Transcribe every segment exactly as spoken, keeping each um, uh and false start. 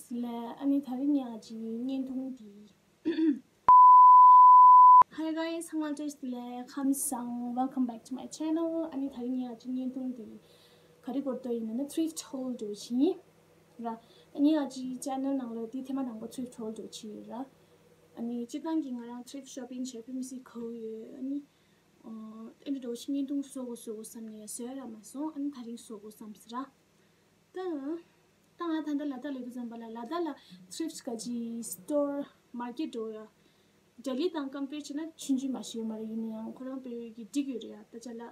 ལ་ཨ་ནི་ད་རིང་ཉག་ཅིག་བརྙན་ཐུང་འདི། Hi guys, ཚང་མ་བཀྲ་ཤིས་བདེ་ལེགས། ཁམས་བཟང་། Welcome back to my channel. ཨ་ནི་ད་རིང་ཉག་ཅིག་བརྙན་ཐུང་འདི་ག་རེ་སྐོར་ཏོ་ཡིན་ན་ན་thrift haul འགྲོ་བཞིན་ར། ཨ་ནི་ཉག་ཅིག་channel ནང་ལ་འདི་ཐེངས་མ་དང་པོ་thrift haul འགྲོ་ཆི་ཡོད་ར། ཨ་ནི་སྤྱིར་བཏང་གི་ང་རང་thrift shopping བྱས་པའི་མི་སྲིད་ཁོ་ཡོད། ཨ་ནི་ཨ་འདྲ་འགྲོ་བཞིན་བརྙན་ཐུང་བཟོ་དགོས་བཟོ་དགོས་བསམ་ནས་བཟོས་ར་མ་སོང་། ཨ་ནི་ད་རིང་བཟོ་དགོས་བསམ་ཟེར་ར། ད། ད་ང་ད་ལྟ་ལ་དྭགས་ལ་ཡོད་དུས་ཙམ་པ་ལ་ལ་དྭགས་ལ་thrift ག་ཅི་store market འགྲོ་ཡ། ལྡི་ལི་དང་compare བྱས་ན་ཆུང་ཆུང་མ་ཤེས་མ་རེད། ཡིན་ན་ཡང་ཁོ་རང་དཔེ་ཡོད་ཀྱི་འགྲིག་ཡོད་རེད་ཡ། ད་ཅ་ལག་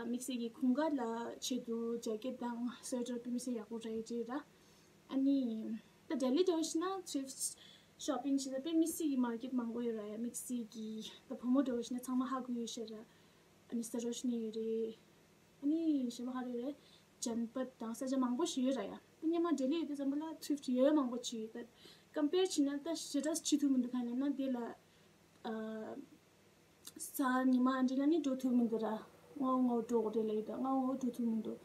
དམིགས་བསལ་གྱི་གོང་དཀར་ལ་ཆེད་དུ་jacket དང་sweater དཔེ་མི་སྲིད་ཡག་པོ་རེད་རེད་ར། ཨ་ནི་ད་ལྡི་ལི་འགྲོ་ཤེས་ན་thrift shopping བྱས་ན་དཔེ་མི་སྲིད་ཀྱི་market མང་པོ་ཡོད་ར་ཡ། དམིགས་བསལ་གྱི་ད་བུ་མོ་འགྲོ་ཤེས་ན་ཚང་མ་ཧ་གོ་ཡོད་ཤེས་ར། ཨ་ནི་Sarojini ཡོད་རེད། ཨ་ནི་གཞན་པ་ག་རེ་རེད། ཇན་པད་དང་ས་ཆ་མང་པོ་ཞིག་ཡོད་ར་ཡ། ད་སྔོན་མ་ལྡི་ལི་ཡོད་དུས་ཙམ་པ་ལ་thrift ཡོད་མང་པོ་ཅིག་ཡོད། ད་compare བྱས་ན་ད་ཞེ་དྲག་ཅི་ཐུབ་མི་འདུག་ག་ཡིན་ན་དེ་ལ་ཨ་གཟའ་ཉི་མ་འདི་ལ་ནི་འགྲོ་ཐུབ་མི་འདུག་ར། སྔ་པོ་སྔ་པོ་འགྲོ་དགོས་རེད་ལབ་ཡོད། ད་སྔ་པོ་སྔ་པོ་འགྲོ་ཐུབ་མི་འདུག་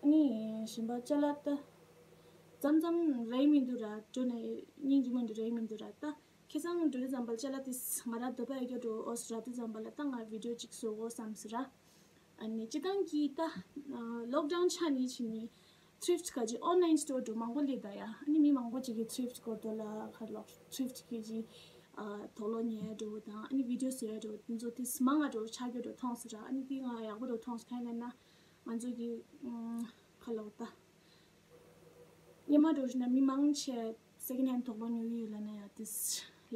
ཨ་ནི་གཞན་པ་ཅ་ལག་ད་མཚམས་མཚམས་རག་མི་འདུག་ར། འགྲོ་ནས་སྙིང་རྗེ་མོ་འདུག་རག་མི་འདུག་ར། ད་ཁ་སང་འགྲོ་དུས་ཙམ་པ་ལ་ཅ་ལག་དེ་ང་རང་འདོད་པ་ཡོད་རྒྱུ་འགྲོ་ཨོ་སི་རག་དུས་ཙམ་པ་ལ་ད་ང་video གཅིག་བཟོ་དགོས་བསམ་ཟེར་ར། ཨ་ནི་སྤྱིར་བཏང་གི་ད་lockdown ཆགས་ནས་ཕྱིན་ནས་thrift ག་ཅི་online store འགྲོ་མང་པོ་སླེབས་ད་ཡ། ཨ་ནི་མི་མང་པོ་ཅིག་གིས་thrift སྐོར་དོ་ལ་ཁ་ལོག་thrift གི་ཅི་ཨ་དུག་ལོག་ཉོ་ཡ་འགྲོ་དང་ཨ་ནི་video བཟོ་ཡ་འགྲོ་དེ་ཚོ་དེ་མང་ང་འགྲོ་ཆགས་རྒྱུ་འགྲོ་མཐོང་ཟེར་ར། ཨ་ནི་དེ་ང་ཡག་པོ་འགྲོ་མཐོང་ཟེར། ག་ཡིན་ན་ང་ཚོ་གི་ཨ་ཁ་ལོག་ད། སྔོན་མ་འགྲོ་བཞིན་ན་མི་མང་ཆེ་second hand དུག་ལོག་ཉོ་གི་ཡོད་ལབ་ན་ཡང་དེ་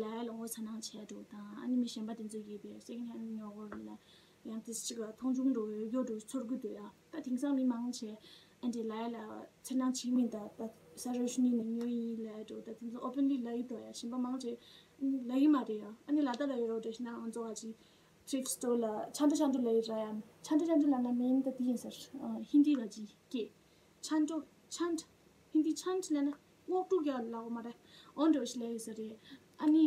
ལ་ཡ་ལ་ངོ་ཚ་སྣང་བྱས་འགྲོ་དང་ཨ་ནི་མི་གཞན་པ་དེ་ཚོ་གིས་པའི་second hand ཉོ་གོ་ལ་ཡང་དེ་གཅིག་ལ་མཐོང་ཆུང་འགྲོ་ཡོད་རྒྱུ་འགྲོ་ཚོར་གི་འདུག་ཡ། ད་དེང་སང་མི་མང་ཆེ་ཨ་འདྲེ་ལ་ཡ་ལ་ཚེར་སྣང་བྱེད་མིན་ད་ད་ས་རོ་ཤུ་ནི་ནས་ཉོ་ཡིན་ལབ་འགྲོ། ད་དེ་ཚོ་openly ལབ་ཡི་འདུག་ཡ། གཞན་པ་མང་ཆེ་ལབ་ཡི་མ་རེད་ཡ། ཨ་ནི་ལ་ད་ལ་ཡོད་རོ་འདྲ་ཞིག་ན་ང་ཚོ་ཨ་ཅི་thrift store ལ་ཆ་འགྲོ་ཆ་འགྲོ་ལབ་ཡི་ར་ཡ། ཆ་འགྲོ་ཆ་འགྲོ་ལབ་ན་མིན་ད་དེ་ཡིན་ཟེར། ཧིན་དི་ལ་ཅི་སྐད། ཆན་ཏོ། ཆན། ཧིན་དི་ཆན་ལབ་ན་སྔོག་འབྲུ་རྒྱག་ལབ་མ་རེད། འོ་འདྲ་ཞིག་ལབ་ཡོད་ས་རེད། ཨ་ནི་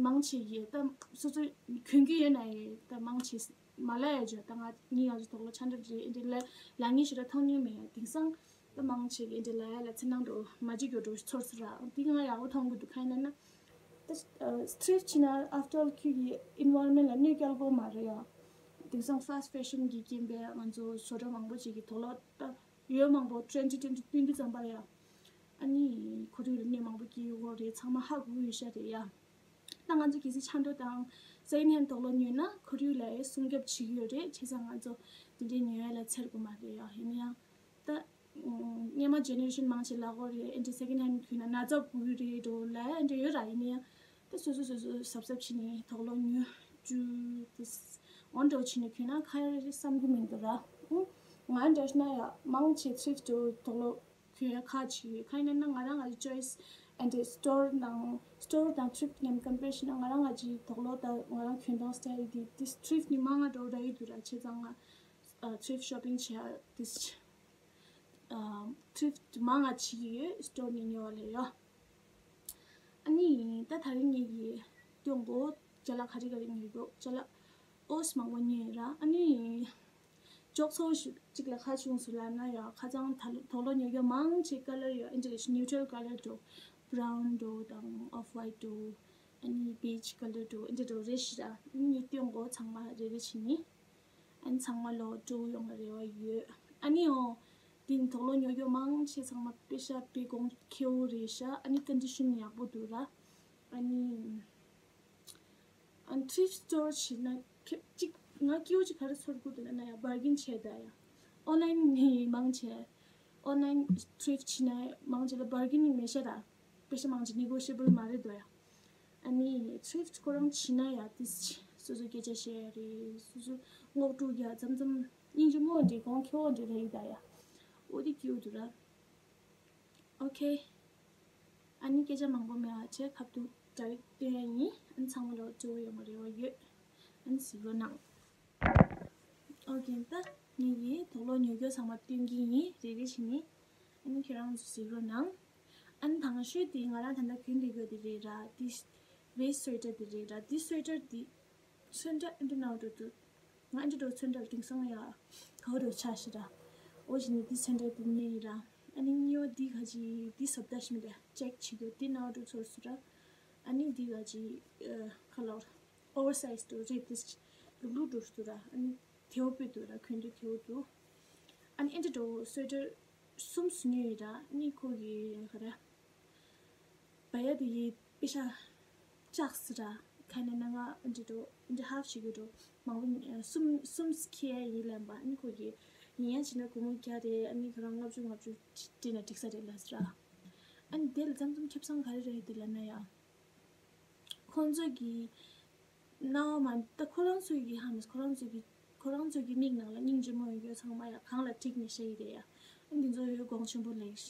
མང་ཆེ་གིས་ད་སོ་སོ་གྱོན་གྱི་ཡོད་ན་ཡི་ད་མང་ཆེ་མ་ལབ་ཡ་བརྗོད། ད་ང་ངའི་ཡང་ཅིག་དོག་ལོ་ཆན་ཏོ་རེད་འདི་ལ་ལ་ངའི་ཞེ་དྲག་མཐོང་མྱོང་མེད་ཡ། དེང་སང་ད་མང་ཆེ་གིས་འདི་ལ་ཡ་ལ་ཚེར་སྣང་འགྲོ་མ་བྱེད་རྒྱུ་འགྲོ་ཚོར་ས་ར། འདི་ང་ཡག་པོ་མཐོང་གི་འདུག་ག་ཡིན་ན་ད་thrift བྱས་ན་after all ཁྱོད་ཀྱི་environment ལ་གནོད་སྐྱེལ་དགོས་མ་རེད་ཡ། དེང་སང་fast fashion གི་རྐྱེན་པས་ང་ཚོ་བཟོ་གྲྭ་མང་པོ་ཅིག་གི་དོག་ལོ་ད། ཡོད་མང་པོ་trendy trendy བཏོན་དུས་ཙམ་པ་ལ་ཡ། ཨ་ནི་ཁོར་ཡུག་ལ་གནོད་མང་པོ་སྐྱེལ་ཡོད་རེད། ཚང་མ་ཧ་གོ་ཡོད་ཤ་རེད་ཡ། ད་ང་ཚོ་གལ་སྲིད་ཆན་ཏོ་དང་second hand དོག་ལོ་ཉོས་ན་ཁོར་ཡུག་ལ་ཡ་སྲུང་སྐྱོབ་བྱེད་ཀྱི་ཡོད་རེད། བྱས་ཙང་ང་ཚོ་དེ་འདྲའི་ཉོ་ཡ་ལ་འཚེར་དགོས་མ་རེད་ཡ། ཡིན་ན་ཡང་ད་སྔོན་མ་generation མང་ཆེ་ལ་གོ་རེད། ཨེ་འདྲ་second hand གྱོན་ན་ན་ཚ་འགོ་གི་རེད་འགྲོ་ལ་ཡ་འདྲ་ཡོད་ར། ཡིན་ན་ཡང་ད་སོ་སོ་སོ་སོ་གཟབ་གཟབ་བྱས་ནས་དོག་ལོ་ཉོ་རྒྱུ་དེ་འོ་འདྲ་བྱས་ནས་གྱོན་ན་ཁ་ཡ་རེ་བསམ་གི་མི་འདུག་ར། ཨུ་ང་འདྲ་ན་ཡ་མང་ཆེ་thrift དོག་ལོ་གྱོན་ཡ་ཁ་ཆེ་ཡོད། ག་ཡིན་ན་ང་རང་ང་ཅི་choice and store དང་store དང་thrift མཉམ་compare བྱས་ན་ང་རང་ང་ཅི་དོག་ལོ་དང་ང་རང་གྱོན་སྟངས་style དེ་དེ་thrift ནི་མང་ང་འགྲོ་ར་ཡི་འདུག་ར། བྱས་ཙང་ང་thrift shopping བྱས་ཡ་དེ་ཨ་thrift མང་ང་བྱེད་ཀྱི་ཡོད། store ནས་ཉོ་བ་ལས་ཡོ། ཨ་ནི་ད་དེ་རིང་ངེད་ཀྱིས་སྟོན་གོ་ཅ་ལག་ག་རེ་ག་རེ་ཉོས་ཡོད། ཅ་ལག་ཨོ་ཙམ་མང་པོ་ཉོས་ཡོད་ར། ཨ་ནི་ཅོག་ཙེ་ཞིག་གཅིག་ལ་ཁ་ཆུང་སུ་ལབ་ན་ཡ། ཁ་སང་ད་དོག་ལོ་ཉོ་རྒྱུ་མང་ཆེ་color ཡ་ཨེ་འདྲ་རེད་ཤག neutral color འགྲོ། brown འགྲོ་དང་off white འགྲོ། ཨ་ནི་beige color འགྲོ། ཨེ་འདྲ་འགྲོ་རེད་ཤག་ར། ཨ་ནི་སྟོན་གོ་ཚང་མ་རེ་རེ་བྱས་ནས། ཨ་ནི་ཚང་མ་ལོ་སྤྲོ་ཡོང་བའི་རེ་བ་ཡོད། ཨ་ནི་འོ། དེ་ནི་དོག་ལོ་ཉོ་རྒྱུ་མང་ཆེ་ཚང་མ་དཔེ་ཤ་དཔེ་གོང་ཁེ་བོ་རེད་ཤག་ཨ་ནི་condition ཡག་པོ་འདུག་ར། ཨ་ནི། ཨ་ནི་thrift store བྱས་ན་ཁེ་གཅིག་ང་སྐྱིད་པོ་གཅིག་ག་རེ་ཚོར་གི་འདུག་ལབ་ན་ཡ་bargain བྱས་ད་ཡ། online ནི་མང་ཆེ། online thrift བྱས་ན་མང་ཆེ་ལ་bargaining མེད་ཤག་ར། དཔེ་ཤ་མང་ཆེ་negotiable མ་རེད་འདུག་ཡ། ཨ་ནི་thrift ཁོ་རང་བྱས་ན་ཡ་དེ་སོ་སོ་སྐད་ཆ་བཤད་ཡ་རེད། སོ་སོ་སྔོག་འབྲུ་རྒྱག་མཚམས་མཚམས་སྙིང་རྗེ་མོ་འདྲ་གོང་ཁེ་བོ་འདྲ་རེད་ད་ཡ། འོ་དེ་སྐྱིད་པོ་འདུག་ར། ཨོ་ཁེ། ཨ་ནི་སྐད་ཆ་མང་པོ་མེད་པ་བྱས་ཁ་ཐུག་direct སྟོན་ཡ་ཡིན། ཨ་ནི་ཚང་མ་ལོ་སྤྲོ་བོ་ཡོང་བའི་རེ་བ་ཡོད། ཨ་ནི་གཟིགས་རོགས་གནང་། ཨོ་ཁེ། ད་ངེད་ཀྱིས་དོག་ལོ་ཉོ་རྒྱུ་ཚང་མ་སྟོན་གྱི་ཡིན་རེ་རེ་བྱས་ནས། ཨ་ནི་ཁྱེད་རང་ཚོ་གཟིགས་རོགས་གནང་། ཨ་ནི་དང་ཤོས་དེ་ང་རང་ད་ལྟ་གྱོན་བསྡད་ཡོད་དེ་རེད་ར། དེ་vest sweater དེ་རེད་ར། དེ་sweater དེ་ཚོན་ཁྲ་ཨེ་འདྲ་ནང་འགྲོ་འདུག་ང་ཨེ་འདྲ་འགྲོ་ཚོན་ཁྲ་དེང་སང་ཡ་ག་བ་འགྲོ་ཆགས་ཤི་ར། འོ་བྱས་ནས་དེ་ཚོན་ཁྲ་དེ་ཉོས་ཡིན་ར། ཨ་ ཨ་ནི་གཉིས་པ་འདི་ག་ཅི་འདི་སབ་ད་ཤི་མི་ལ་ཅེག་བྱེད་རྒྱུ་འདི་ནང་དུ་ཚོར་སུ་ར། ཨ་ནི་འདི་ག་ཅི་ཁ་ལོར་ཨོ་བར་སའིཛ་དུ་རེད། འདི་ལུག་ལུག་འགྲོ་སུ་ར། ཨ་ནི་ཐེའུ་པི་དུ་ར་གོན་དུ་ཐེའུ་དུ། ཨ་ནི་ཨེ་འདྲ་འགྲོ་སུ་ཝེ་ཊར་གསུམ་སུ་ཉོས་ཡོད་ར། ཨ་ནི་ཁོ་གི་ག་ར། བ་ཡ་དེ་ཡི་པེ་ཤ་ལྕགས་སི་ར། ཁ་ནས་ན་ང་འདི་འགྲོ་འདི་ཧབ་ཞིག་གི་འགྲོ་མང་པོ་གསུམ་གསུམ་ཁྱེར་ཡིན་ལབ་པ། ཨ་ནི་ཁོ་གི་ཡིན་ཡང་བྱས་ན་སྒོར་མོ་བརྒྱ་རེད། ཨ་ནི་ཁོ་རང་ལྔ་བཅུ་ལྔ་བཅུ་སྤྲད་ན་འགྲིག་ས་རེད་ལབ་སི་ར། ཨ་ནི་དེ་ལ་མཚམས་མཚམས་ཁེ་བཟང་ག་རེ་རེད་དེ་ལབ་ན་ཡ། ཁོང་ཚོ་གི་སྣང་བ་མ་ད་ཁོ་རང་ཚོ་གི་ཧ་མ་ཁོ་རང་ཚོ་གི་ཁོ་རང་ཚོ་གི་མིག་ནང་ལ་སྙིང་རྗེ་མོ་ཡོད་རྒྱུ་ཚང་མ་ཡ་གང་ལ་བསྒྲིགས་ནས་བཤད་ཡི་རེད་ཡ། ཨ་འདི་ཚོ་ཡོད་གོང་ཆེན་པོ་ལེགས།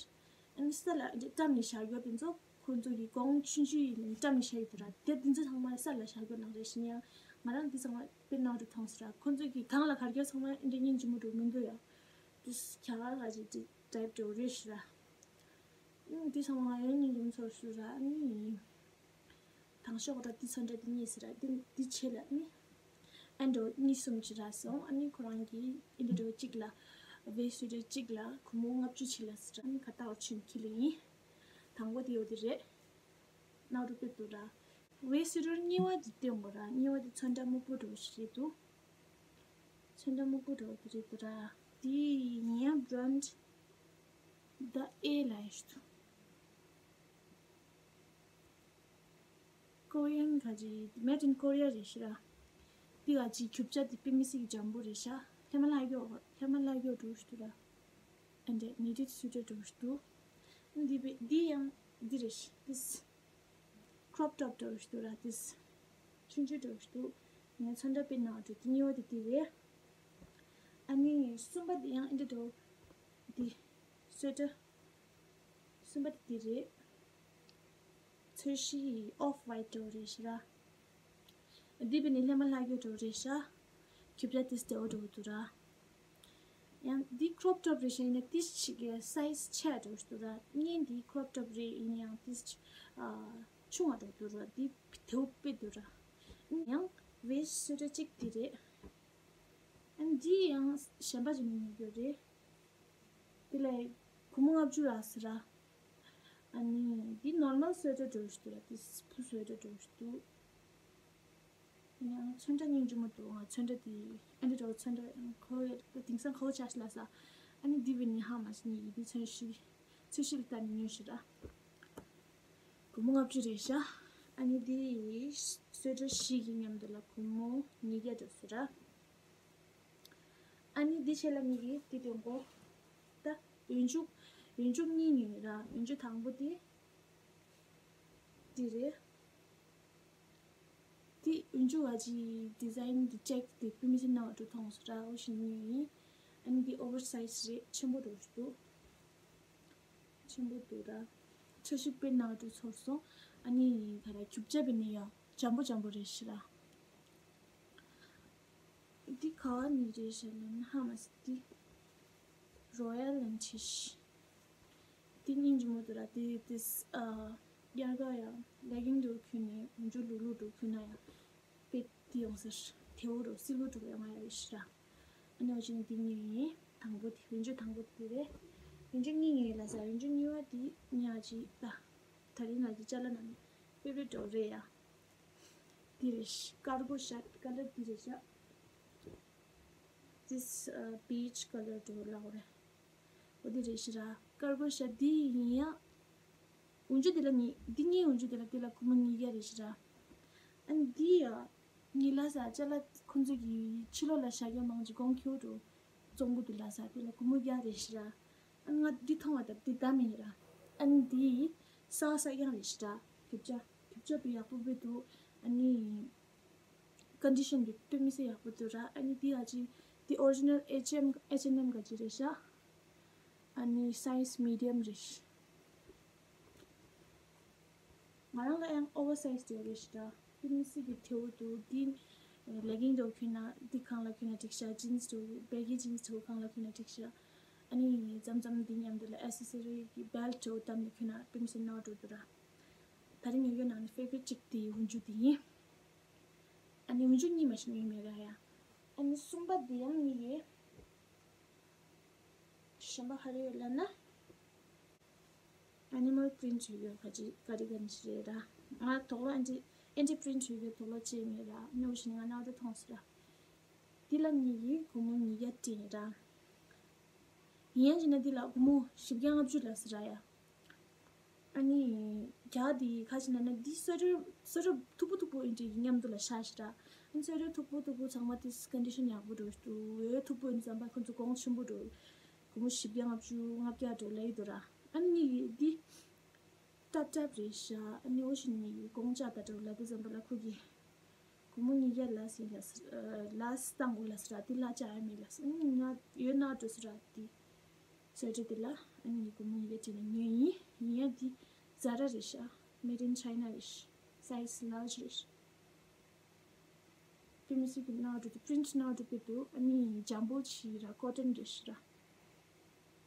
ཨ་ནི་ས་ལ་འདི་བཀྲམ་ནས་བཞག་རྒྱུ་དེ་ཚོ་ཁོ་ཚོ་གི་གོང་ཆུང་ཆུང་ཡིན་ནས་བཀྲམ་ནས་བཞག་ཡི་དེ་ར། དེ་འདི་ཚོ་ཚང་མ་ས་ལ་བཞག་རྒྱུ་ནང་རེད་ཤི་ཡང་ང་རང་འདི་ཚང་མ་དཔེ་ནང་དུ་མཐོང་སི་ར། ཁོ་ཚོ་གི་གང་ལ་གར་རྒྱུ་ཚང་མ་འདི་སྙིང་རྗེ་མོ་འགྲོ་མི་འདུག་ཡ། དེ་ཁྱ་ག་ག་ཅིག་འདི་ཊའིབ་འགྲོ་རེད་ཤི་ར། ཨ་འདི་ཚང་མ་ཡང་སྙིང་རྗེ་མོ་ཚོར་སི་ར། ཨ་ནི། དང་ཤོག་ར་འདི་ཚོན་ཁྲ་འདི་གཉིས་ཟེར་ར། འདི་འདི་ཆེ་ལ་ནི་ཨན་འགྲོ་གཉིས་གསུམ་ཅི་ར་སོང་། ཨ་ནི་ཁོ་རང་གིས་ཨིན་འདྲ་འགྲོ་གཅིག་ལ་ཝེ་སུ་རེ་གཅིག་ལ་སྒོར་མོ་ལྔ་བཅུ་ཆེ་ལ་ཟེར་ར། ཨ་ནི་ཁ་བཏགས་ཆུན་ཁི་ལི་ཡིན། དང་པོ་དེ་ཡོད་དེ་རེད། ནག་རུ་པེ་དུ་ར། ཝེ་སུ་རེ་གཉིས་པ་འདི་སྟོན་དགོས་ར། གཉིས་པ་འདི་ཚོན་ཁྲ་སྨུག་པོ་འགྲོ་ཞིག་རེད་འདུག་ཚོན་ཁྲ་སྨུག་པོ་འགྲོ་དེ་རེད་དུ་ར། འདི་ཡིན་ཡང་བྷ་རན་ཌི་ད་ཨེ་ལ་ཡོད་འདུག་ཀོ་རི་ཡན་ག་ཅི་made in Korea རེད་ཤི་ར། འདི་ག་ཅི་རྒྱུ་ཆ་འདི་དཔེ་མི་སྲིད་ཀྱི་འཇམ་པོ་རེད་ཤ། ལྷ་མ་ལྷ་གཡོ་ལྷ་མ་ལྷ་གཡོ་འགྲོ་ཞུ་དུ་ར། ཨ་འདྲས་knitted sweater འགྲོ་ཞུ་དུ། འདི་བི་འདི་ཡང་འདི་རེད་ཤི། this crop top འགྲོ་ཞུ་དུ་ར། this ཆུང་ཆུང་འགྲོ་ཞུ་དུ། ངས་ཚོན་ཁྲ་དཔེ་ནང་འགྲོ་འདི་གཉིས་པ་འདི་འདི་རེད། ཨ་ནི་གསུམ་པ་འདི་ཡང་ཨ་འདྲས་འགྲོ། འདི་སུ་ཝེ་ཊར། གསུམ་པ་དེ་རེད། ཚོས་གཞི་ཨོཕ་ཝའིཊ་འདྲ་བོ་རེད་ཤི་ར། འདི་བས་ནི་ལྷ་མ་ལྷ་གཡོ་འདྲ་བོ་རེད་ཤ། རྒྱུ་ཆ་ཏིས་འདྲ་བོ་འདྲ་བོ་འདུག་ར། ཡང་འདི་ཁྲོབ་ཊོབ་རེད་ཤ། ཡིན་ན་ཏིས་ཅིག་གི་སའིཛ་ཆེ་འདྲ་བོ་འདུག་ར། ངས་འདི་ཁྲོབ་ཊོབ་རེད། ཡིན་ཡང་ཏིས་ཨ་ཆུང་བ་འདྲ་བོ་འདུག་ར། འདི་དེའུ་དཔེ་འདུག་ར། ཡང་ཝེ་སི་ཊི་སུ་ཝེ་ཊར་གཅིག་འདི་རེད། ཨ་ནི་འདི་ཡང་གཞན་པ་ཅིག་ནས་ཉོས་རྒྱུ་རེད། དེ་ལས་སྒོར་མོ་ལྔ་བཅུ་རག་ཟེར་ར། ཨ་ནི་འདི་ནོར་མལ་སུ་ཝེ་ཊར་འདྲ་བོ་ཞིག་འདུག་ར། འདི་ཕུ་སུ་ཝེ་ཊར་འདྲ་བོ་ཞིག་འདུག་ཡང་ཚོན་ཁྲ་སྙིང་རྗེ་མོ་འདུག་ང་ཚོན་ཁྲ་འདི་ཨ་འདྲ་འདྲ་བོ་ཚོན་ཁྲ་ཁོ་དེང་སང་ཁོ་ཆ་ཤི་ལ་ས། ཨ་ནི་འདི་བས་ནི་ཧ་མ་ཤི་ནི་འདི་ཚོན་ཤི་ཚོན་ཤི་ལ་ལྟ་ནི་ཉོས་ཤི་ར། སྒོར་མོ་ལྔ་བཅུ་རེད་ཤ། ཨ་ནི་འདི་སུ་ཝེ་ཊར་བཞི་གི་མཉམ་དུ་ལ་སྒོར་མོ་ཉིས་བརྒྱ་འདྲ་བོ་ཟེར་ར། ཨ་ནི་འདི་ཆེ་ལ་ཉིད་ཀྱིས་འདི་དོན་གོ། ད་ཡོན་ཆུ་ཡོན་ཆུ་གཉིས་ཉོས་ར། ཡོན་ཆུ་དང་པོ་འདི་འདི་རེད། འདི་ཡོན་ཆུ་བ་ཅི་ཌི་ཛའིན་འདི་ཅེག་འདི་པི་མི་སི་ནང་དུ་མཐོང་སོང་ར། འོ་ཞིག་ཉོས་ཡིན། ཨ་ནི་འདི་ཨོ་བར་སའིཛ་རེད། ཆེན་པོ་འདྲ་བོ་ཞིག་འདུག་ཆེན་པོ་འདུག་ར། ཆ་ཤིག་དཔེ་ནང་དུ་ཚོར་སོང་། ཨ་ནི་ག་ར་རྒྱུ་ཆ་བས་ནི་ཡང་འཇམ་པོ་འཇམ་པོ་རེད་ཤི་ར། འདི་ག་བ་ནི་རེད་ཤ་ལབ་ན་ཧ་མ་སི་འདི་རོ་ཡལ་ལན་ཆི་ཤི། འདི་སྙིང་རྗེ་མོ་འདུག་ར། འདི་ཏིས་ཨ་དབྱར་ཁ་ཡ་ལེ་གིང་འདྲ་བོ་གྱོན་ནས་འོན་ཆུ་ལུག་ལུག་འདྲ་བོ་གྱོན་ན་ཡ་དཔེ་འདི་ཡོང་ཟེར། དེའུ་འདྲ་བོ་སིལ་བུ་འདྲ་བོ་ཡོང་ང་ཡ་རེད་ཤི་ར། ཨ་ནི་འོ་ཅི་ནི་འདི་ཉོས་ཡིན། དང་པོ་དེ་ཡོན་ཆུ་དང་པོ་དེ་རེད། ཡོན་ཆུ་གཉིས་ཉོས་ལ་ས། ཡོན་ཆུ་གཉིས་པ་དེ་ཉག་ཅིག་ད་ད་རིང་ང་ཅིག་ཅ་ལག་ནང་ནས་ཕེ་ཝ་རིཊ་འདྲ་བོ་རེད་ཡ། འདི་རེད་ཤི། ཀར་གོ་ཤར་ཊི་ཀ་ལར་འདི་རེད་ཤ། ཏིས་ཨ་པིཆ་ཀ་ལར་འདྲ་བོ་ལབ་དགོས་རེད། འོ་འདི་རེད་ཤི་ར། ཀར་གོ་ཤར་ཊི་འདི་ཡིན་ཡང་། འོན་ཆུ་འདི་ལ་ཉིས་འདི་གཉིས་འོན་ཆུ་འདི་ལ་འདི་ལ་སྒོར་མོ་ཉིས་བརྒྱ་རེད་ཤི་ར། ཨ་ནི་འདི་ཡ་ཉིས་ལ་ས་ཅ་ལག་ཁོང་ཚོ་གི་ཕྱི་ལོགས་ལ་བཞག་རྒྱུ་མང་ཅིག་གོང་ཁྱོད་འགྲོ་བཙོང་གི་འདུག་ལ་ས། འདི་ལ་སྒོར་མོ་བརྒྱ་རེད་ཤི་ར། ཨ་ནི་ང་འདི་མཐོང་བ་དང་འདི་ད་མིན་ར། ཨ་ནི་འདི་ས་ས་ཡང་རེད་ཤི་ར། རྒྱུ་ཆ་རྒྱུ་ཆ་དཔེ་ཡག་པོ་དཔེ་འདུག་ཨ་ནི་ཀོན་ཌི་ཤན་དེ་དཔེ་མི་སྲིད་ཡག་པོ་འདུག་ར། ཨ་ནི་འདི་ཨ་ཅི་འདི་ཨོ་རི་ཇི་ནལ་ཨེཆ་ཨེམ་ཨེཆ་ཨེན་ཨེམ་ག་ཅི་རེད་ཤག་ཨ་ནི་སའིཛ་མི་ཌི་ཡམ་རེད་ཤག་ང་རང་ལ་ཡང་ཨོ་བར་སའིཛ་དེ་རེད་ཤག་དཔེ་མི་སྲིད་ཀྱི་དེའུ་འདུག་འདི་ལེ་གིང་འདྲ་བོ་གྱོན་ན་འདི་གང་ལ་གྱོན་ན་འགྲིག་ཤག་ཇིན་སི་འདྲ་བོ་བེ་གི་ཇིན་སི་འདྲ་བོ་གང་ལ་གྱོན་ན་འགྲིག་ཤག་ཨ་ནི་མཚམས་མཚམས་འདི་མཉམ་དུ་ལ་ཨེ་སེ་སི་རི་གི་བེལ་ཊི་འདྲ་བོ་བཏབ་ནས་གྱོན་ན་དཔེ་མི་སྲིད་ནོར་འགྲོ་འདུག་ར། ད་རིང་ཉོ་རྒྱུ་ནང་ནས་ཕེ་ཝ་རིཊ་གཅིག་དེ་འོན་ཆུ་དེ་ཡིན། ཨ་ནི་འོན་ཆུ་གཉིས་མ་ཞིག་ཉོས་མེད་ར་ཡ། ཨ་ནི་གསུམ་པ་དེ་ཡང་གཉིས་ཡོད། གཞན་པ་ག་རེ་ཡོད་ལབ་ན། animal print ཡོད་ག་ཅི་ག་རེ་ག་ནི་ཞིག་རེད་ར། ང་དོག་ལོ་anti anti print ཡོད་གི་དོག་ལོ་ཅེས་མེད་ར། ནོ་ཞིག་ང་ནའོ་ཏེ་མཐོང་སི་ར། དེ་ལ་ངེད་ཀྱིས་སྒོར་མོ་ཉིས་བརྒྱ་སྤྲད་ར། ཡིན་ཡང་བྱས་ན་དེ་ལ་སྒོར་མོ་བཞི་བརྒྱ་ལྔ་བཅུ་ལ་སི་ར་ཡ། ཨ་ནི་རྒྱ་དེ་ཁ་ཅིག་ན་ན་འདི་སོ་ཊར་སོ་ཊར་མཐུག་པོ་མཐུག་པོ་ཨིན་དྲི་མཉམ་དུ་ལ་ཤ་ཤི་ར། ཨ་ནི་སོ་ཊར་མཐུག་པོ་མཐུག་པོ་ཚང་མ་དེ་ཀོན་ཌི་ཤན་ཡག་པོ་འགྲོ་ཞུ་འོས་མཐུག་པོ་ཨིན་ཙམ་པ་ཁོ་ཚོ་གོང་ཆེན་པོ་འགྲོ། སྒོར་མོ་བཞི་བརྒྱ་ལྔ་བཅུ་ལྔ་བརྒྱ་འགྲོ་ལ་ཡི་འདུག་ར། ཨ་ནི་ངེད་ཀྱིས་འདི་ཏབ་ཏབ་རེད་ཤག་ཨ་ནི་འོ་ཞིག་ངེད་ཀྱིས་གོང་ལྕགས་ད་འགྲོ་ལ་དེ་ཙམ་པ་ལ་ཁོ་གིས་སྒོར་མོ་ཉིས་བརྒྱ་ལ་སི་ལ་སི་ལ་སི་བཏང་དགོས་ལ་སི་ར། དེ་ལ་ཅག་ཡ་མེད་ལ་སི། ཨ་ནི་ང་ཡོད་ན་འགྲོ་སི་ར་དེ། སོ་ཊར་དེ་ལ་ཨ་ནི་སྒོར་མོ་ཉིས་བརྒྱ་སྤྲད་ནས་ཉོས་ཡིན། ཡིན་ཡང་འདི་ཛ་ར་རེད་ཤག made in China རེད་ཤག size large རེད་ཤག་ཕི་མི་སི་གི་ནང་དུ་པི་རིན་ཊི་ནང་དུ་པི་དུ་ཨ་ནི་ཇམ་བོ་ཆི་ར་ཀོ་ཊོན་རེད་ཤག་ར།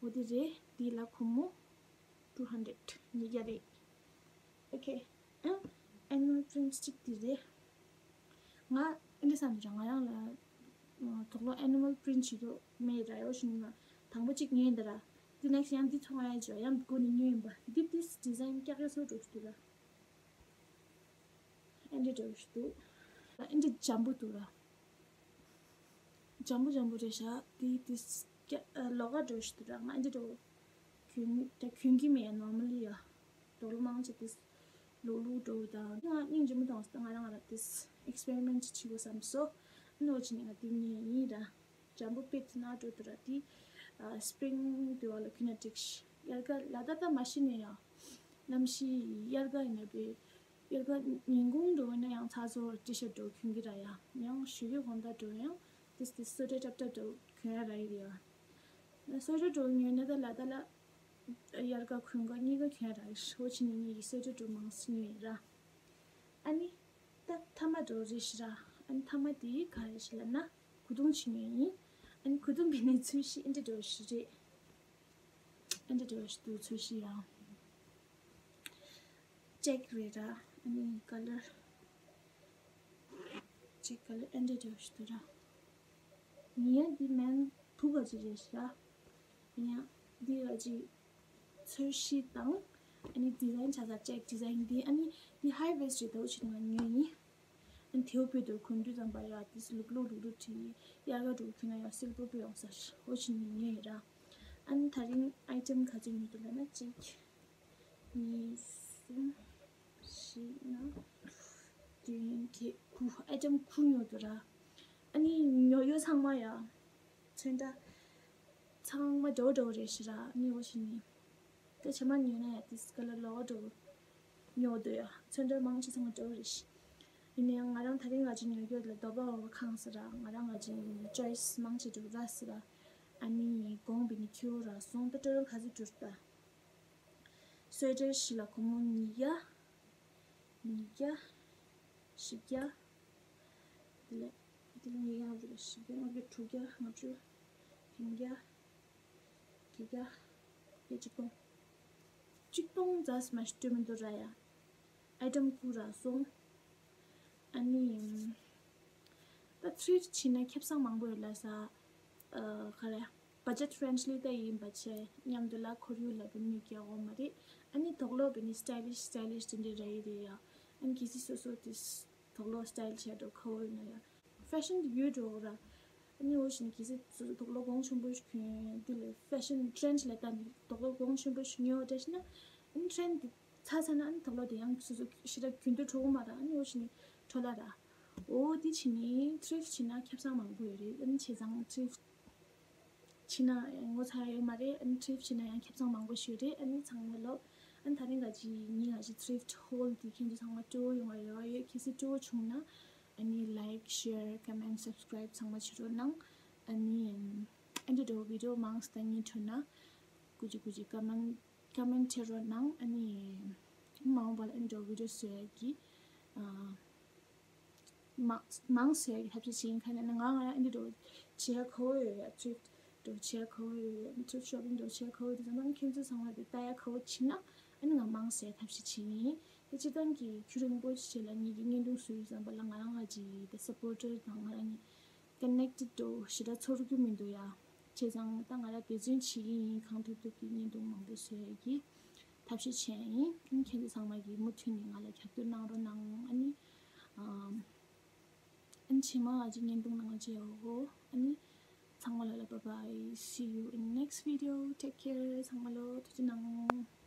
འོ་དེ་རེད། དེ་ལ་སྒོར་མོ་two hundred ཉིས་བརྒྱ་རེད། ཨོ་ཁེ། ཨ། animal print གཅིག་དེ་རེད། ང་ཨ་འདི་བསམ་ནས་ར་ང་རང་ལ་དོག་ལོ་animal print བྱེད་རྒྱུ་མེད་ར། ཡོ་ཞིག་ང་དང་པོ་གཅིག་ཉོས་ཡིན་ད་ར། དེ་ནེག་སི་ཡང་འདི་ཚོང་ཨ་ཡ་ཇོ་ཡང་སྒོ་ནས་ཉོས་ཡིན་པ། འདི་དེ་ཌི་ཛའིན་ཀྱག་ཀྱག་སོ་འགྲོ་ཞུ་དུ་ར། ཨ་འདི་འགྲོ་ཞུ་དུ། ཨ་འདི་ཇམ་བོ་དུ་ར། ཇམ་བོ་ཇམ་བོ་རེད་ཤག་དེ་དེ་ཀྱ་ལོག་ག་འགྲོ་ཞུ་དུ་ར། ང་ཨ་འདི་འགྲོ། གྱོན་ད་གྱོན་གྱི་མེད་ནོར་མལ་ཡ། དོག་ལོ་མང་ཆེ་དེ་ལོག་ལུག་འགྲོ་དང་། ང་སྙིང་རྗེ་མོ་གཏོང་སྟེ་ང་རང་ང་ར་དེ་ཨེག་སི་པེ་རི་མེན་ཊི་བྱེད་དགོས་བསམ་སོ། ཨ་ནོ་ཅི་ནས་ང་དེ་ཉོས་ཡིན་ར། ཇམ་བོ་པེ་ཏི་ན་འགྲོ་དུ་ར་དེ། ཨ་སི་པི་རིང་དུ་བ་ལ་ཁུ་ན་ཏིག་ཤི་དབྱར་ཁ་ལ་ད་ད་མ་ཤི་ནས་ཡ། གནམ་གཤིས་དབྱར་ཁ་ཡིན་ན་པའི། དབྱར་ཁ་ཉིན་གུང་འགྲོ་ན་ཡང་ཚ་ཚོ་ཊི་ཤར་ཊི་འགྲོ་གྱོན་གྱི་ར་ཡ། ཡང་ཞོགས་ཀས་དགོང་དག་འགྲོ་ཡང་དེ་དེ་སོ་ཊར་ཊབ་ཊབ་འགྲོ་གྱོན་ཡ་ར་ཡི་རེད་ཡ། སོ་ཊར་འགྲོ་ཉོས་ན་ད་ལ་ད་ལ་དབྱར་ཁ་དགུན་ཁ་གཉིས་ཀ་གྱོན་ཡ་ར་ཡི། ཧོ་ཆི་ནི་ངེད་ཀྱི་སོ་ཊར་འགྲོ་མང་སི་ཉོས་ཡི་ར། ཨ་ནི། ད་ཐ་མ་འགྲོ་རེ་ཞིག་ར། ཨ་ནི་ཐ་མ་དེ་ག་རེ་ཞིག་ལབ་ན་གོས་ཐུང་ཞིག་ཉོས་ཡིན། ཨ་ནི་གོས་ཐུང་གི་ནི་ཚོས་གཞི་ཨེ་འདྲ་འགྲོ་ཞིག་རེད། ཨེ་འདྲ་འགྲོ་ཞིག་འདུག་ཚོས་གཞི་ཡང་ཅེག་རེད་ར། ཨ་ནི་ཀ་ལར་ཅེག་ཀ་ལར་ཨེ་འདྲ་འགྲོ་ཞིག་འདུག་ར། ཡིན་ཡང་འདི་མན་བུ་ག་ཅིག་རེད་ཤག་ཡིན་ཡང་འདི་ག་ཅིག་ཚོས་གཞི་དང་། ཨ་ནི་ཌི་ཛའིན་ཆ་ཚང་ཅེག་ཌི་ཛའིན་འདི། ཨ་ནི་འདི་ཧའི་ཝེ་སི་ཊི་རེད་དོ་ཆི་ང་ཉོས་ཡིན། ཨ་ནི་དེའུ་བོད་དུ་གོན་དུས་ཙམ་པ་ཡ་དེ་ལུག་ལུག་ལུག་ལུག་བྲིས། དབྱར་ཁ་འགྲོ་གི་ན་ཡ་སིལ་བུ་བུ་ཡོང་ས་ཧོ་ཆི་ནི་ཉོས་ཡིན་ར། ཨ་ནི་ད་རིང་ཨའི་ཊེམ་ག་ཚོད་ཉོས་འདུག་ལབ་ན་གཅིག་གཉིས། གསུམ། བཞི། ལྔ། བདུན། བརྒྱད། དགུ། ཨའི་ཊེམ་དགུ་ཉོས་འདུག་ར། ཨ་ནི་ཉོ་ཡོད་ཚང་མ་ཡ། ཚོན་ཁྲ་ཚང་མ་འདྲ་བོ་འདྲ་བོ་རེད་ཤི་ར། ཨ་ནི་འོ་ཞིག་ནི་ད་ཆ་མ་ཉོས་ན་ཡ་དེ་སི་ཀ་ལ་ལོ་འདྲ་བོ་ཉོ་འདོད་ཡ། ཚོན་ཁྲ་མང་ཆེ་ཚང་མ་འདྲ་བོ་རེད་ཤི། ཡིན་ན་ཡང་ང་རང་ད་རིང་ང་ཅི་ཉོ་རྒྱུ་ལ་དོ་པ་འོ་ཁང་སི་ར། ང་རང་ང་ཅི་ཅོའི་སི་མང་ཆེ་འདྲ་བོ་ར་སི་ར། ཨ་ནི་གོང་བི་ནི་ཁྱེའུ་ར་སོང་ད་ཏོ་ར་ག་ཚོད་འགྲོ་ད། སོ་ཊར་གཞི་ལ་སྒོར་མོ་ཉིས་བརྒྱ། ཉིས་བརྒྱ། བཞི་བརྒྱ། དེ་ལས་དེ་ལས་ཉིས་བརྒྱ་ལྔ་བཅུ་ལ་བཞི་བརྒྱ། ལྔ་བརྒྱ། དྲུག་བརྒྱ། ལྔ་བཅུ། བདུན་བརྒྱ། བརྒྱད་བརྒྱ། ཡ་གཅིག་སྟོང་། གཅིག་སྟོང་རྩ་མ་སྤྲོད་མི་འདུག་ར་ཡ། ཨའི་ཊེམ་དགུ་ར་སོང་། ཨ་ནི། ད་ཐི་རིཕ་ཊི་བྱས་ན་ཁེ་བཟང་མང་པོ་ཡོད་ལ་ས། ཨ་ག་རེ། བ་ཇེཊ་ཕ་རེན་ཌི་ལི་ད་ཡིན་པ་བྱས་མཉམ་དུ་ལ་ཁོར་ཡུག་ལ་བུད་མེད་ཀྱི་འོ་མ་རེད། ཨ་ནི་དོག་ལོ་བི་ནི་སི་ཊའི་ལིཤ་སི་ཊའི་ལིཤ་དེ་འདྲ་ར་ཡི་རེད་ཡ། ཨ་ནི་གལ་སྲིད་སོ་སོ་དེ་དོག་ལོ་སི་ཊའིལ་བྱས་འགྲོ་ཁ་བོ་ཡོད་ན་ཡ། ཕེ་ཤན་དེ་ཡོད་འགྲོ་ར། ཨ་ནི་འོ་ཞིག་ནི་གལ་སྲིད་སོ་སོ་དོག་ལོ་གོང་ཆེན་པོ་ཞིག་གྱོན་དེ་ལས་ཕེ་ཤན་ཊེ་རེན་ཌི་ལ་ལྟ་ནི་དོག་ལོ་གོང་ཆེན་པོ་ཞིག་ཉོ་བ་འདྲ་ཞིག་ན། ཨ་ནི་ཊེ་རེན་ཌི་དེ་ཚར་ཚར་ན་ཨ་ནི་དོག་ལོ་དེ་ཡང་སོ་སོ་ཞེ་དྲག་གྱོན་འདོད་འཕྲོ་གོ་མ་ར། ཨ་ནི་འོ་ཞིག་ནི་འཕྲོ་ལ་ར། འོ་དེ་བྱས་ནི་ཐི་རིཕ་ཊི་བྱས་ན་ཁེ་བཟང་མང་པོ་ཡོད་རེད། ཨ་ནི་བྱས་ཙང་ཐི་རིཕ་ཊི་བྱས་ན་ཡང་ངོ་ཚ་ཡ་ཡོད་མ་རེད། ཨ་ནི་ཐི་རིཕ་ཊི་བྱས་ན་ཡང་ཁེ་བཟང་མང་པོ་ཞིག་ཡོད་རེད། ཨ་ནི་ཚང་མ་ལོ། ཨ་ནི་ད་རིང་ག་ཅི་ཉིན་ག་ཅི་ཐི་རིཕ་ཊི་ཧོལ་དེ་ཁྱེད་ཚོ་ཚང་མ་སྤྲོ་བོ་ཡོང་བ་རེ་བ་ཡོད། གལ་སྲིད་སྤྲོ་བོ་བྱུང་ན་ཨ་ནི་ལའིཀ་ཤེར་ཀོ་མེན་ཊི་སབ་སི་ཀ་རའིབ་ཚང་མ་བྱེད་རོགས་གནང་། ཨ་ནི་ཨ་འདྲ་འདྲ་བོ་བི་ཌི་ཡོ་མང་སྟེ་ཉིན་འཕྲོད་ན་ཀུ་ཅི་ཀུ་ཅི་ཀོ་མེན་ཊི་ཀོ་མེན་ཊི་བྱེད་རོགས་གནང་། ཨ་ནི་མ་འོངས་པ་ལ་ཨ་འདྲ་བི་ཌི་ཡོ་བཟོ་ཡ་གི་ཨ། མང་མང་བཟོ་ཡ་གི་ཐབས་ཤེས་བྱེད་ཡིན། ཁ་ནས་ང་ང་རང་ཨ་འདྲ་འདྲ་བོ་བྱེད་ཡ་ཁོ་བོ་ཡོད་ཡ། ཐི་རིཕ་ཊི་འདྲ་བོ་བྱེད་ཡ་ཁོ་བོ་ཡོད་ཡ། ཐི་རིཕ་ཊི་ཤོ་པིང་འདྲ་བོ་བྱེད་ཡ་ཁོ་བོ་ཡོད་དུས་ཙམ་པ་ཁྱེད་ཚོ་ཚང་མ་དེ་ལྟ་ཡ་ཁོ་བོ་བྱེད་ན་ཨ་ནི་ང་མང་བཟོ་ཡ་ཐབས་ཤེས་བྱེད་ཡིན། དེ་སྤྱིར་བཏང་གི་ཁྱུ་རིང་པོ་ཞིག་བྱེད་ལ་ངེད་ཀྱི་བརྙན་ཐུང་བཟོ་དུས་ཙམ་པ་ལ་ང་རང་ང་ཅི་དེ་སབ་པོར་ཊར་དང་ང་རང་གི་ཀོ་ནེག་ཊེཌ་འདྲ་བོ་ཞེ་དྲག་ཚོར་རྒྱུ་མི་འདུག་ཡ། བྱས་ཙང་ད་ང་རང་འབད་བརྩོན་བྱེད་ཀྱི་ཡིན། གང་ཐུབ་ཐུབ་ཀྱིས་བརྙན་ཐུང་མང་པོ་བཟོ་ཡ་གི་ད་ ཐབས་ཤེས་བྱས་ཡིན། ཨ་ནི་ཁྱེད་ཚོ་ཚང་མ་གིས་མུ་མཐུད་ནས་ང་ལ་རྒྱབ་སྐྱོར་གནང་རོགས་གནང་། ཨ་ནི་ཨམ། ཨ་ནི་རྗེས་མ་ཨ་ཅེ་བརྙན་ཐུང་ནང་མཇལ་ཡོང་། ཨ་ནི་ཚང་མ་ལ་ལ་bye bye, see you in next video, take care. ཚང་མ་ལོ་ཐུགས་རྗེ་གནང་།